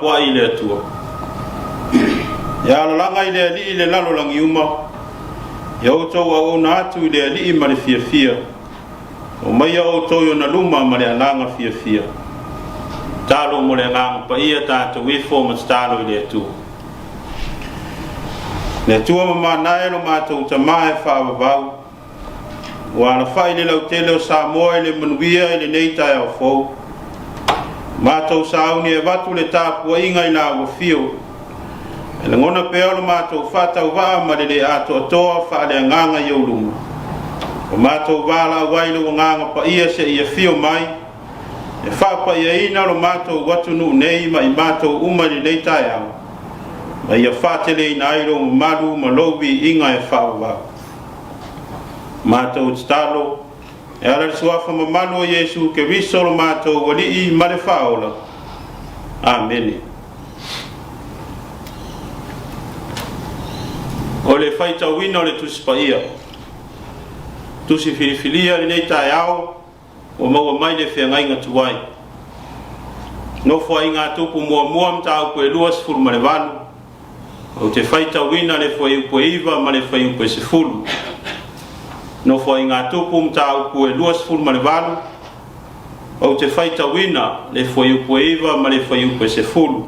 tapuai i le Atua. Ia alalaga i le Alii le lalolagi uma, ia outou auauna atu i le Alii ma le fiafia, omaia outou i ona luma ma le agaga fiafia. Tatalo mo le Agaga Paia tatou ifo ma tatalo i le Atua. Le Atua mamana e lo matou Tama e faavavau, ua alafai le lautele o Samoa i le manuia i lenei taeao fou. Matou sauni e avatu le tapuaiga i la ua afio, e lagona pea o lo matou faatauvaa ma le le atoatoa faaleagaga i ou luma. O matou valaau ai lou Agaga Paia seia afio mai, e faapaiaina lo matou atunuu nei ma i matou uma i lenei taeao, ma ia faateleina ai lou mamalu ma lou viiga e faavavau. Matou tatalo e ala i le suafa mamalu o Iesu Keriso lo matou Alii ma le Faaola. Amene. O le faitauina o le Tusi Paia. Tusi filifilia lenei taeao ua maua mai le feagaiga tuai. Nofoaiga Tupu muamua mataupu e 28, ou te faitauina le fuaiupu e 9 ma le fuaiupu e 10. Nofoaiga Tupu mataupu e 28, ou te faitauina le fuaiupu e 9 ma le fuaiupu e 10.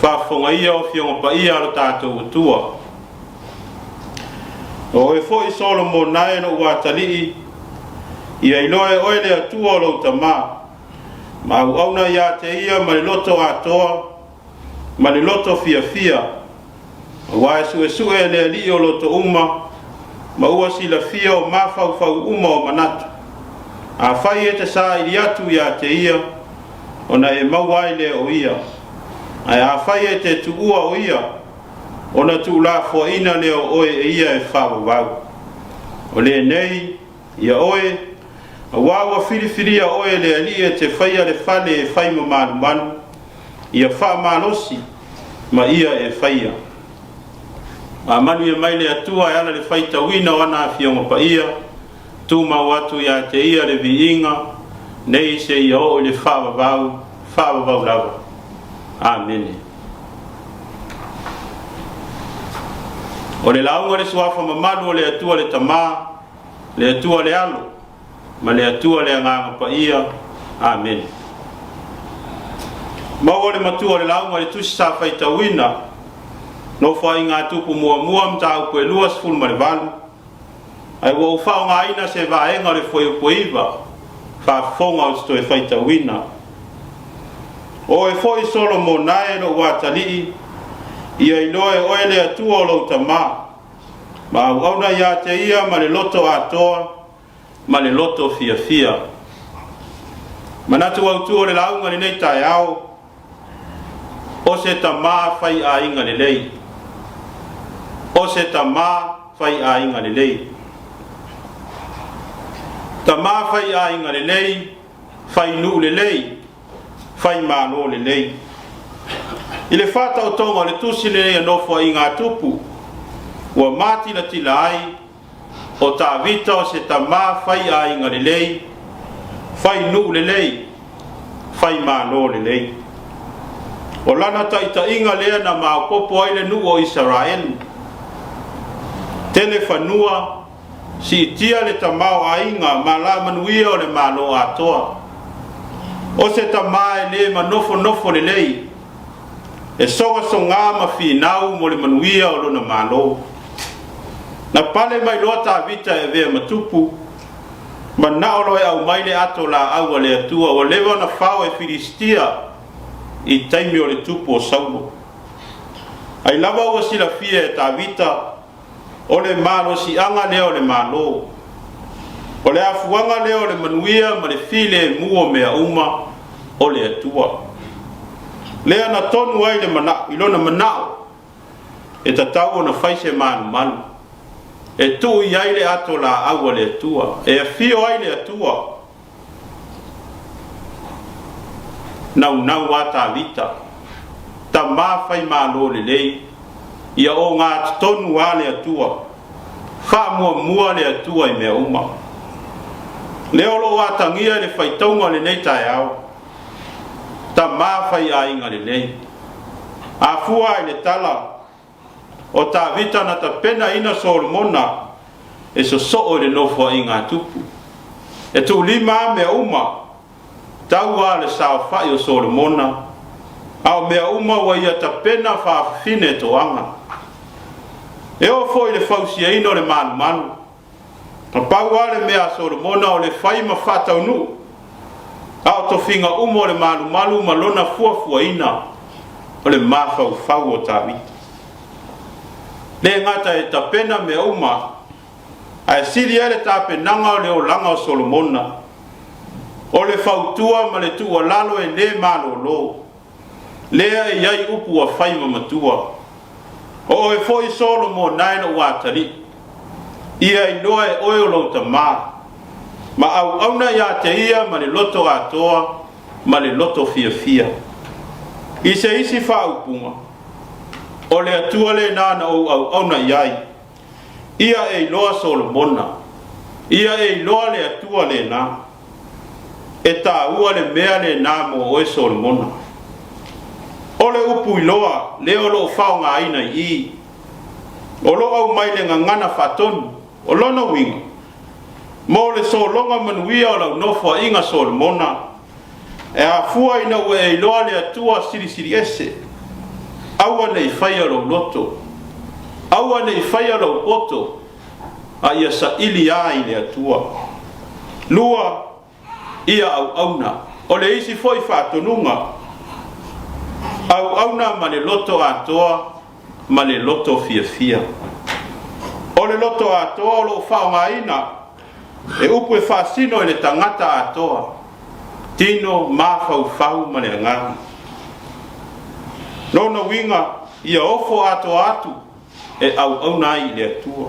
Faafofoga ia o Afioga Paia a lo tatou Atua. O oe foi Solomona e lou atalii, ia iloa e oe le Atua o lou tama, ma auauna ia te ia ma le loto atoa, ma le loto fiafia, aua e suesue e le Alii o loto uma, ma ua silafia o mafaufau uma o manatu. Afai e te saili atu ia te ia, ona e maua ai lea o ia. Ae afai e te tuua o ia, ona tuulafoaina lea o oe e ia e faavavau. O lenei, ia oe, aua ua filifilia oe e le Alii e te faia le fale e fai ma malumalu, ia faamalosi ma ia e faia. Faamanuia mai le Atua e ala le faitauina o ana afioga paia, tumau atu ia te ia le viiga, nei seia oo i le faavavau, faavavau lava. Amene. O le lauga le suafa mamalu o le Atua le Tama, le Atua le Alo, ma le Atua le Agaga Paia. Amene. Maua le matua o le lauga i le tusi sa faitauina, Nofoaiga Tupu muamua mataupu e 28, ae ua ou faaaogaina se vaega o le fuaiupu e 9, faafofoga ou te toe faitauina. O oe foi Solomona e lou atalii, ia iloa e oe le Atua o lou tama, ma auauna ia te ia ma le loto atoa ma le loto fiafia. Manatu autu o le lauga lenei taeao, o se tama fai aiga lelei. O se tama fai aiga lelei. Tama fai aiga lelei, fai nuu lelei, fai malo lelei. I le faataotoga o le tusi lenei a Nofoaiga a Tupu, ua matilatila ai o Tavita o se tama fai aiga lelei, fai nuu lelei, fai malo lelei. O lana taitaiga lea na maopoopo ai le nuu o Isaraelu. Tele fanua, siitia le tamaoaiga ma la manuia o le Malo atoa. O se tama e le manofonofo lelei, e sogasoga ma finau mo le manuia o lona Malo. Na pale mai loa Tavita e avea ma tupu, manao loa e aumai le ato laau a le Atua ua leva ona fao e Filistia i taimi o le tupu o Saulo. Ai lava ua silafia e Tavita o le malosiaga lea o le Malo, o le afuaga lea o le manuia ma le filemu o mea uma o le Atua. Lea na tonu ai le manao, i lona manao e tatau ona fai se malumalu, e tuu i ai le ato laau a le Atua, e afio ai le Atua. Naunau a Tavita, tama fai malo lelei, ia ogatotonu a le Atua, faamuamua le Atua i mea uma. Lea o loo atagia i le faitauga o lenei taeao. Tamā faiaiga lelei. A fua i le tala o Tavita na tapenaina Solomona e sosoo i le nofoaiga a Tupu. E tuulima a mea uma, tau a le saofai o Solomona, a o mea uma ua ia tapena faafafine toaga. E oo foi i le fausiaina o le malumalu, Na pau lava le mea a Solomona o le fai ma faataunuu, a o tofiga uma o le malumalu ma lona fuafuaina o le mafaufau o Tavita. Le gata e tapena mea uma, ae sili ai le tapenaga o le olaga o Solomona, o le fautua ma le tuualalo e le malolo. Lea e i ai upu ua fai ma matua. O oe foi Solomona e lou atalii, ia iloa e oe o lou tamā, ma auauna ia te ia ma le loto atoa ma le loto fiafia. I se isi faaupuga, o le Atua lena na ou auauna i ai, ia e iloa Solomona, ia e iloa le Atua lena. E taua le mea lena mo oe Solomona. O le upu iloa lea o lo o faaaogaina i i, o lo o aumai le gagana faatonu, o lona uiga, mo le sologa manuia o lau nofoaiga Solomona, e afua ina ua e iloa le Atua Silisili Ese, aua ne i faia lou loto, aua ne i faia lou poto, a ia saili lava i le Atua. 2, ia auauna. O le isi foi faatonuga, auauna ma le loto atoa ma le loto fiafia. O le loto atoa o lo o faaaogaina e upu e faasino i le tagata atoa, tino, mafaufau ma le agaga. Lona uiga, ia ofo atoa atu e auauna ai i le Atua.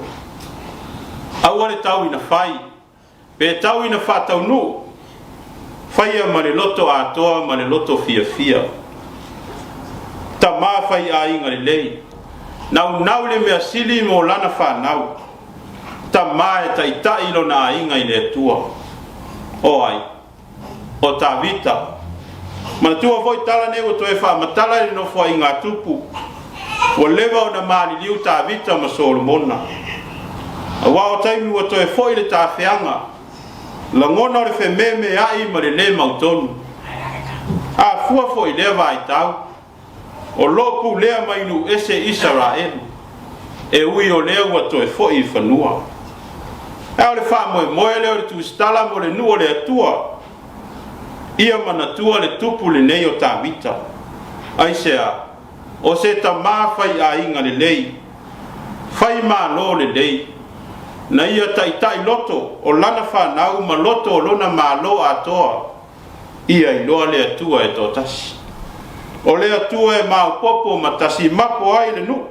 Aua le tau ina fai, pe tau ina faataunuu, faia ma le loto atoa ma le loto fiafia. Tamā faiaiga lelei, naunau i le mea sili mo lana fanau, tamā e taitai i lona aiga i le Atua. O ai? O Tavita. Manatua foi tala nei ua toe faamatala i le nofoaiga a Tupu. Ua leva ona maliliu Tavita ma Solomona. Aua o taimi ua toe foi le tafeaga, lagona o le fememeai ma le lē mautonu. A fua foi i lea vaitau, O lo o pulea mai nuu ese Isaraelu, e ui o lea ua toe foi i fanua. A o le faamoemoe lea o le tusitala mo le nuu o le Atua, ia manatua le tupu lenei o Tavita. Aisea? O se tamā faiaiga lelei, fai malo lelei, na ia taitai loto o lana fanau ma loto o lona malo atoa, Ia iloa le Atua e toatasi. O le Atua e maopoopo ma tasimapo ai le nuu,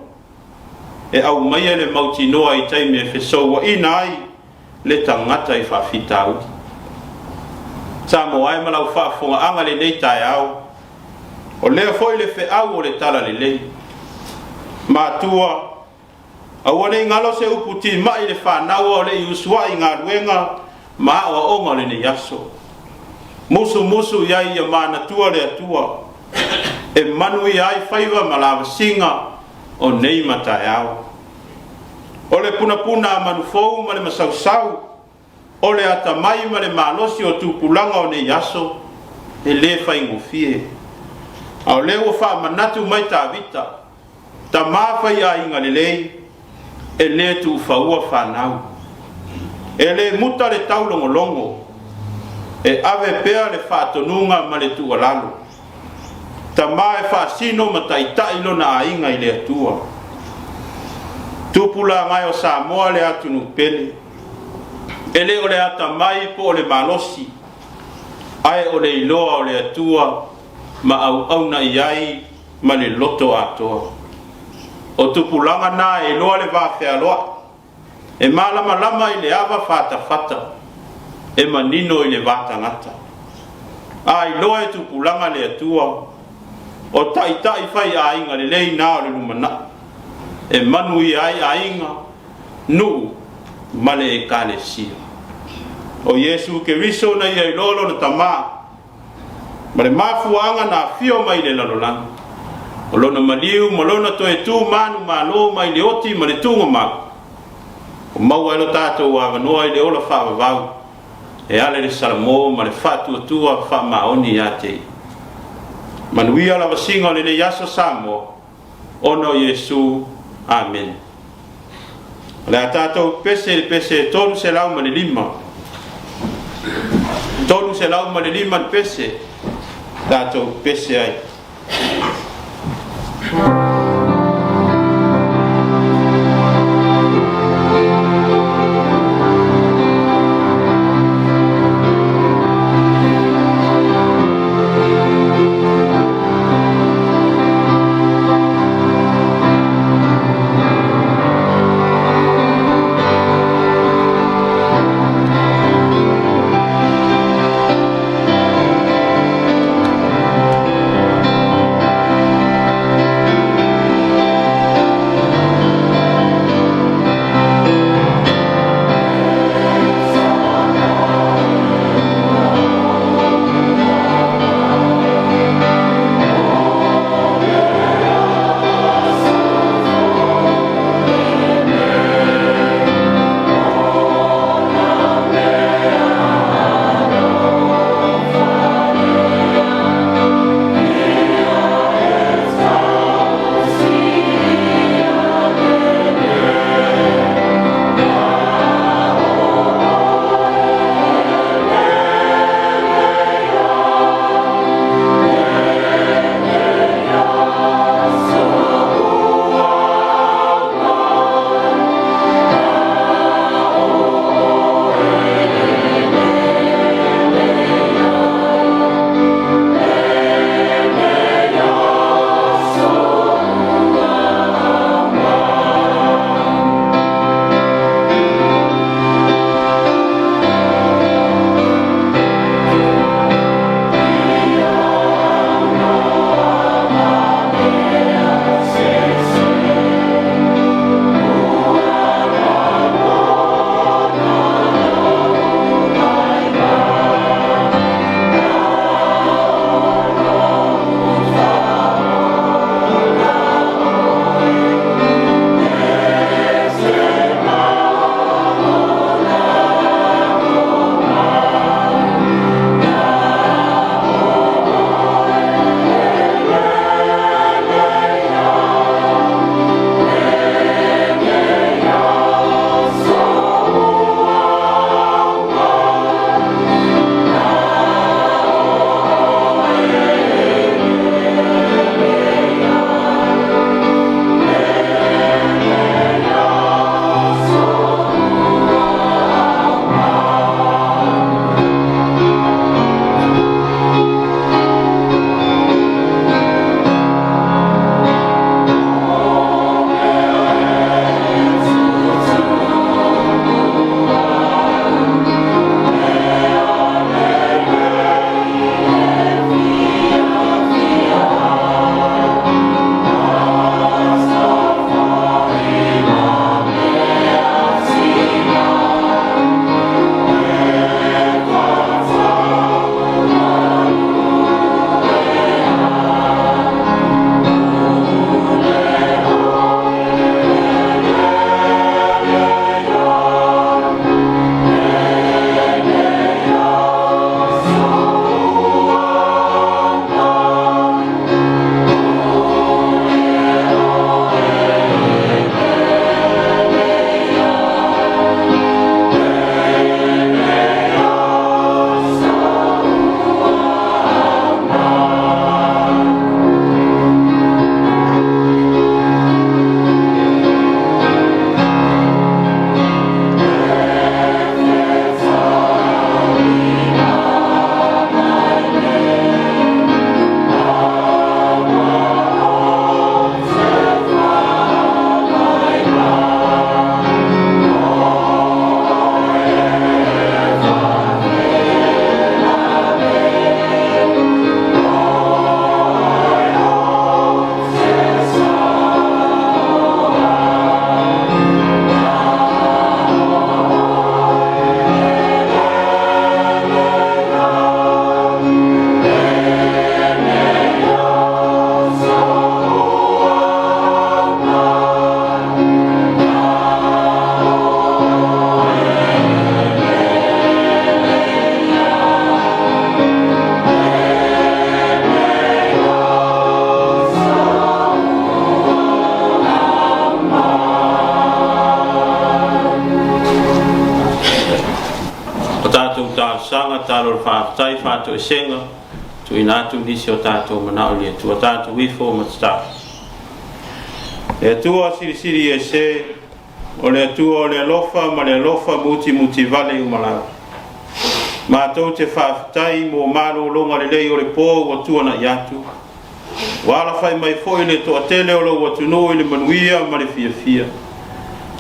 e aumaia le mautinoa i taimi e fesouaina ai le tagata i faafitauli. Samoa e ma lau faafofogaaga lenei taeao, o lea foi le feau o le Talalelei. Matua, Aua ne i galo se upu timai i le fanau a o le i usuai i galuega ma aoaoga o lenei aso. Musumusu i ai ia manatua le Atua, e manuia ai faiva ma lavasiga o nei ma taeao. O le punapuna a manu fou ma le masausau, o le atamai ma le malosi o tupulaga o nei aso, e le faigofie. A o lea ua faamanatu mai Tavita, Tamā faiaiga lelei, e lē tuufaua fanau. E lē muta le taulogologo, e ave pea le faatonuga ma le tuualalo. Tamā e faasino ma taitai lona aiga i le Atua. Tupulaga e o Samoa le atunuu pele. E le o le atamai po o le malosi, ae o le iloa o le Atua ma auauna i ai ma le loto atoa. O tupulaga na e iloa le va fealoai, e malamalama i le ava fatafata, e manino i le va tagata. A iloa e tupulaga le Atua, o taitai fai aiga lelei na o le lumanai, e manuia ai aiga, nuu ma le Ekalesia. O Iesu Keriso na ia iloa lona Tama. Ma le mafuaaga na afio mai i le lalolagi, o lona maliu ma lona toe tu manumalo mai le oti ma le tugamau, ua maua ai lo tatou avanoa i le ola faavavau e ala i le salamo ma le faatuatua faamaoni ia te Ia. Manuia lavasiga o lenei aso Samoa, ona o Iesu. Amene. O le a tatou pese i le pese 305. 305 le pese, tatou pese ai. tatalo o le faafetai, faatoesega, tuuina atu nisi o tatou manao i le Atua. Tatou ifo ma tatalo. Le Atua silisili ese, o le Atua o le alofa ma le alofa mutimutivale uma lava. Matou te faafetai mo malologa lelei o le po ua tuanai atu. Ua alafai mai foi le toatele o lou atunuu i le manuia ma le fiafia.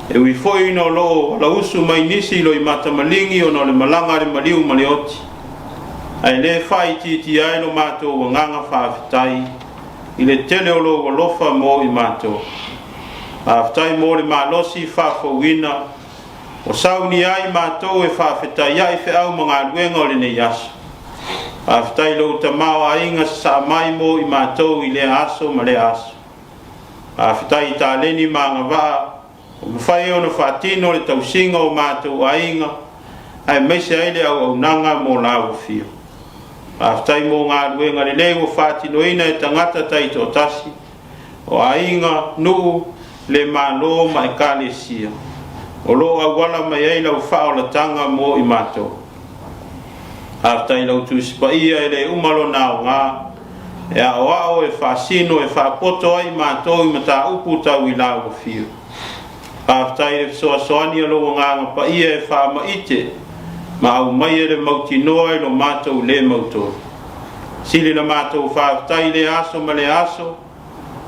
E ui foi ina o lo o alausu mai nisi i loimata maligi ona o le malaga a le maliu ma le oti, ae le faaitiitia ai lo matou agaga faafetai i le tele o lou alofa mo i matou. Faafetai mo le malosi faafouina ua saunia ai matou e faafetaiai feau ma galuega o lenei aso. Faafetai i lou tamaoaiga sasaa mai mo i matou i lea aso ma lea aso. Faafetai i taleni ma agavaa ua mafai ona faatino le tausiga o matou aiga aemaise ai le auaunaga mo lau afio. Faafetai mo galuega lelei ua faatinoina e tagata taitoatasi, o aiga, nuu, le Malo ma Ekalesia, o lo o auala mai ai lau faaolataga mo i matou. Faafetai i lau Tusi Paia e le uma lona aoga, e aoao, e faasino, e faapoto ai matou i mataupu tau i lau afio. Faafetai i le fesoasoani a lou Agaga Paia e faamaite ma aumaia le mautinoa i lo matou le mautonu. Sili la matou faafetai i lea aso ma lea aso,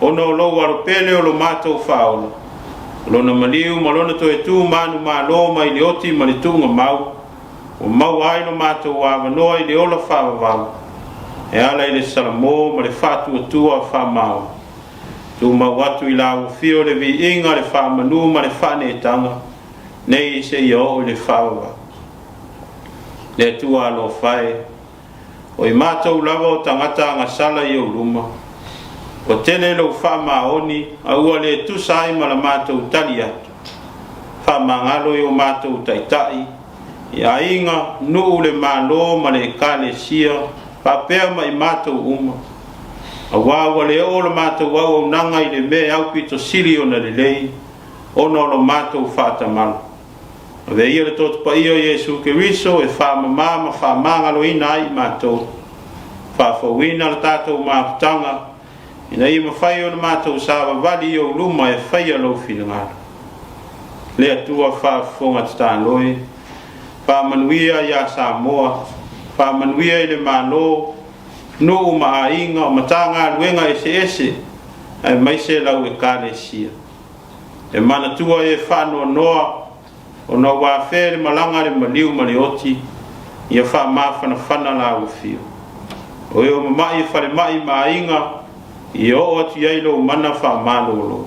ona o lou alopele o lo matou faaola, o lona maliu ma lona toe tu manumalo mai le oti ma le tuugamau, ua maua ai lo matou avanoa i le ola faavavau, e ala i le salamo ma le faatuatua faamaoni. Tumau atu i lau afio le viiga, le faamanu ma le faaneetaga, nei seia oo i le faavavau. Le Atua alofa e, o i matou lava o tagata agasala i ou luma, ua tele lou faamaoni, a ua le tusa ai ma la matou tali atu. Faamagalo i o matou taitai, i aiga, nuu, le Malo ma le Ekalesia, faapea ma i matou uma, auā ua le oo la matou auaunaga i le mea e aupito sili ona lelei, ona o lo matou faatamala. Avea ia le Toto Paia o Iesu Keriso e faamamā ma faamagaloina ai i matou, faafouina le tatou mafutaga, ina ia mafai ona matou savavali i ou luma e faia lou finagalo. Le Atua faafofoga tatalo e, faamanuia ia Samoa, faamanuia i le Malo, nuu ma aiga, o Matagaluega eseese, aemaise lau Ekalesia. E manatua e faanoanoa ona ua afea le malaga a le maliu ma le oti, ia faamafanafana lau afio. O e o mama'i i falemai ma aiga, ia oo atu i ai lou mana faamalolo.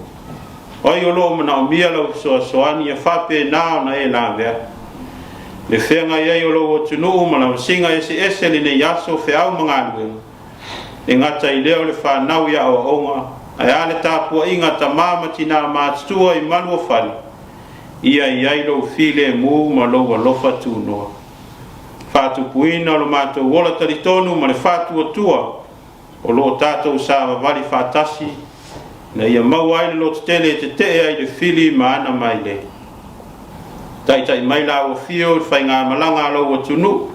O ai o lo o manaomia lau fesoasoani, ia faapena ona e lavea. Le feagai ai o lou atunuu ma lavasiga eseese lenei aso, feau ma galuega, e gata i lea o le fanau i aoaoga, ae a le tapuaiga a tamā ma tinā matutua i maluafale, ia i ai lou filemu ma lou alofa tunoa. Faatupuina lo matou ola talitonu ma le faatuatua o lo o tatou savavali faatasi, ina ia maua ai le lototele e tetee ai le fili ma ana mailei. Taitai mai lau afio i le faigamalaga a lou atunuu,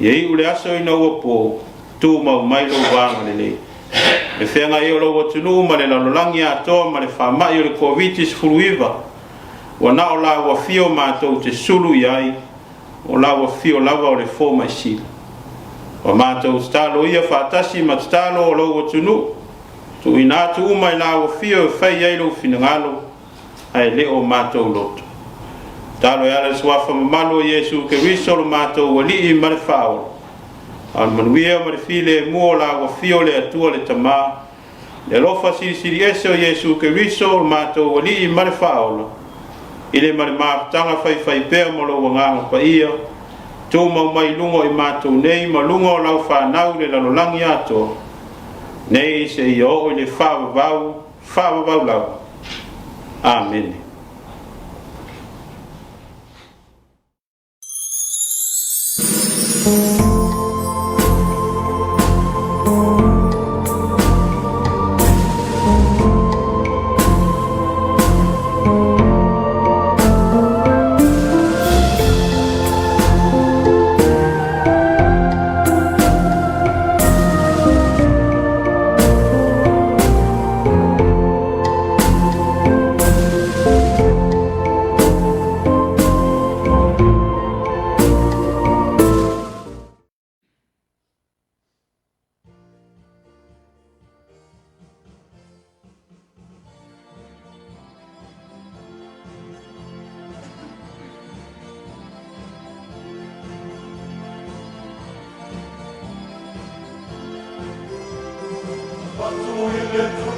ia iu le aso ina ua po, tumau mai lou agalelei. Le feagai ai o lou atunuu ma le lalolagi atoa ma le faamai o le Koviti-19, ua na o lau afio matou te sulu i ai, o lau afio lava o le fomai sili. Ua matou tatalo ia faatasi ma tatalo o lou atunuu, tuuina atu uma i lau afio e fai ai lou finagalo, ae le o matou loto. Tatalo e ala i le suafa mamalu o Iesu Keriso lo matou Alii ma le Faaola. A o le manuia ma le filemu o lau afio le Atua le Tamā, le alofa silisili ese o Iesu Keriso lo matou Alii ma le Faaola, i le ma le mafutaga faifaipea ma lou Agaga Paia, tumau mai i luga o i matou nei ma luga o lau fanau i le lalolagi atoa, nei seia oo i le faavavau, faavavau lava. Amene. E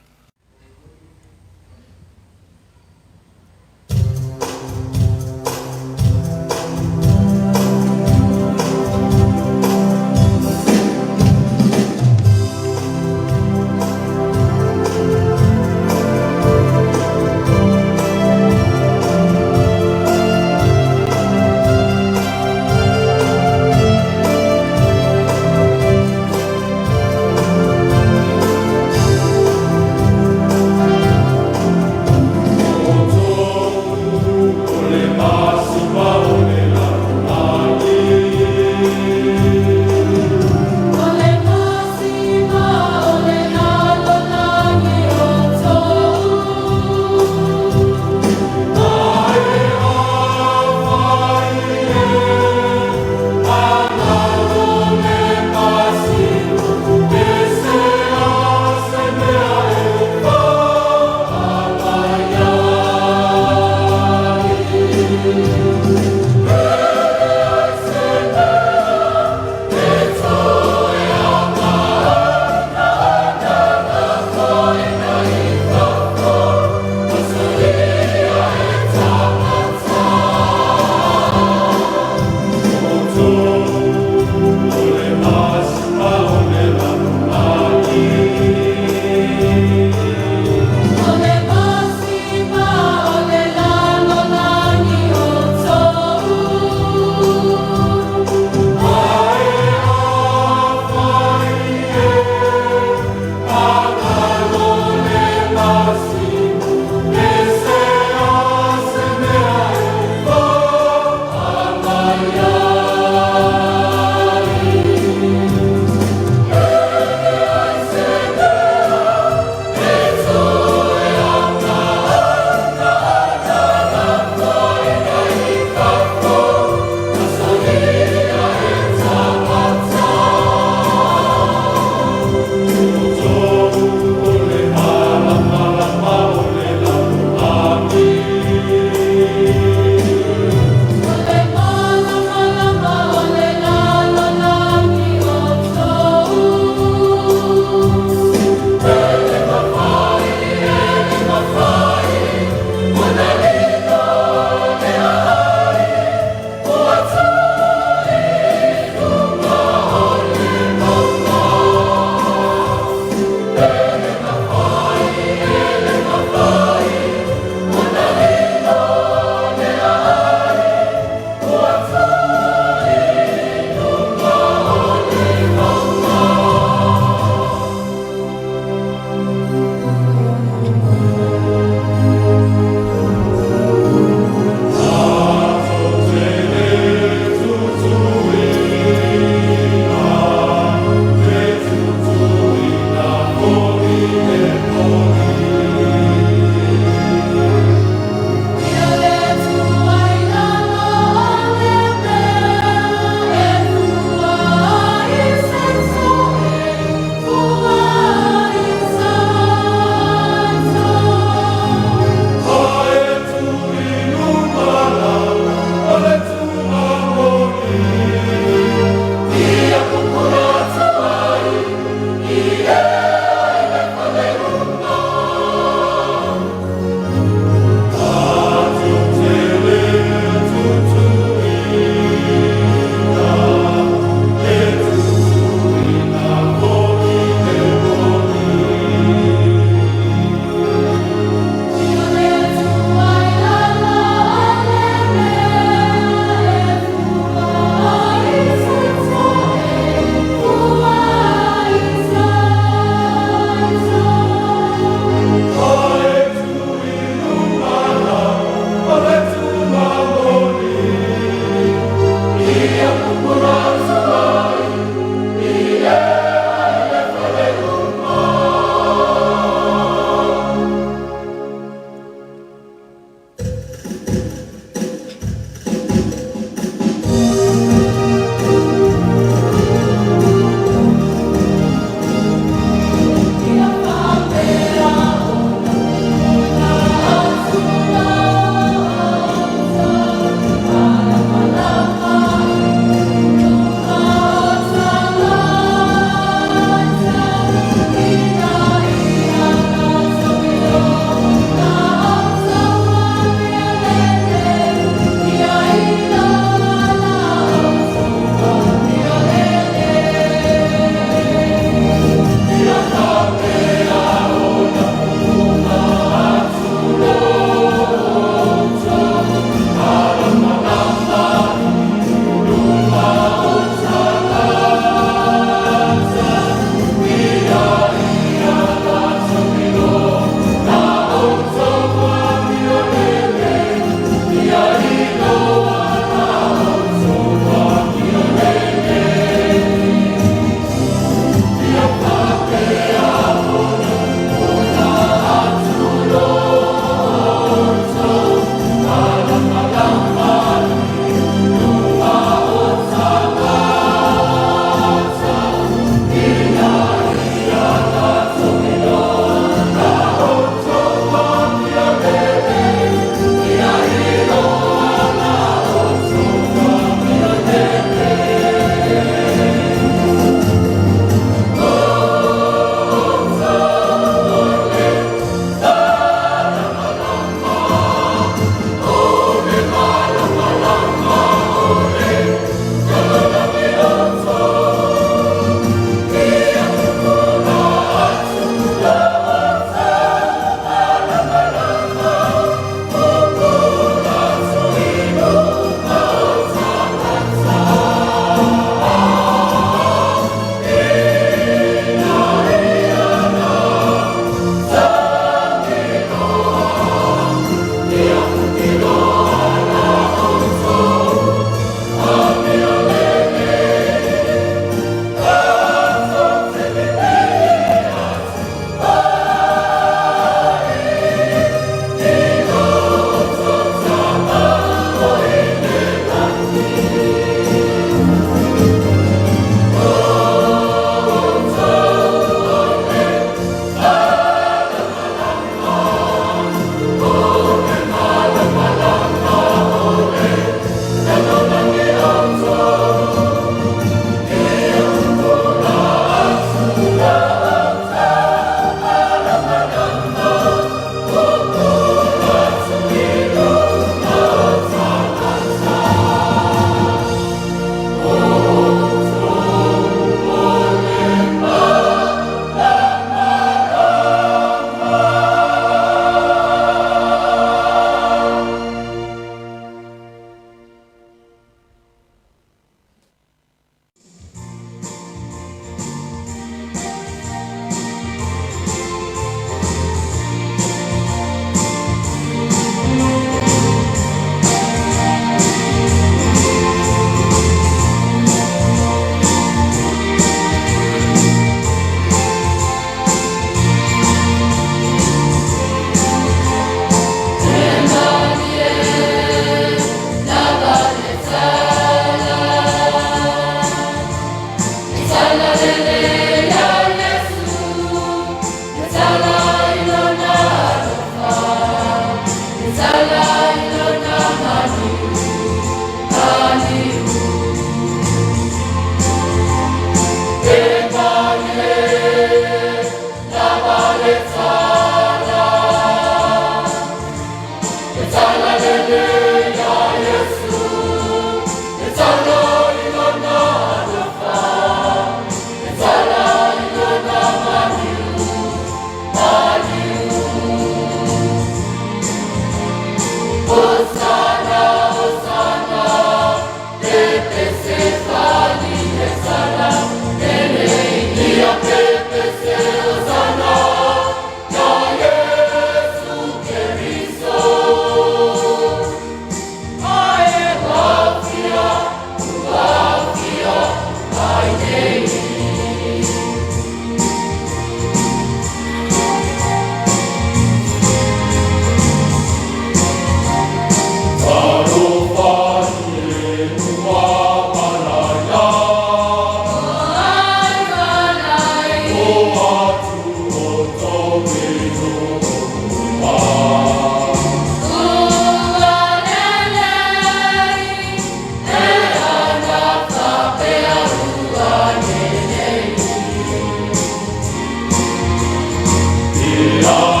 Ia.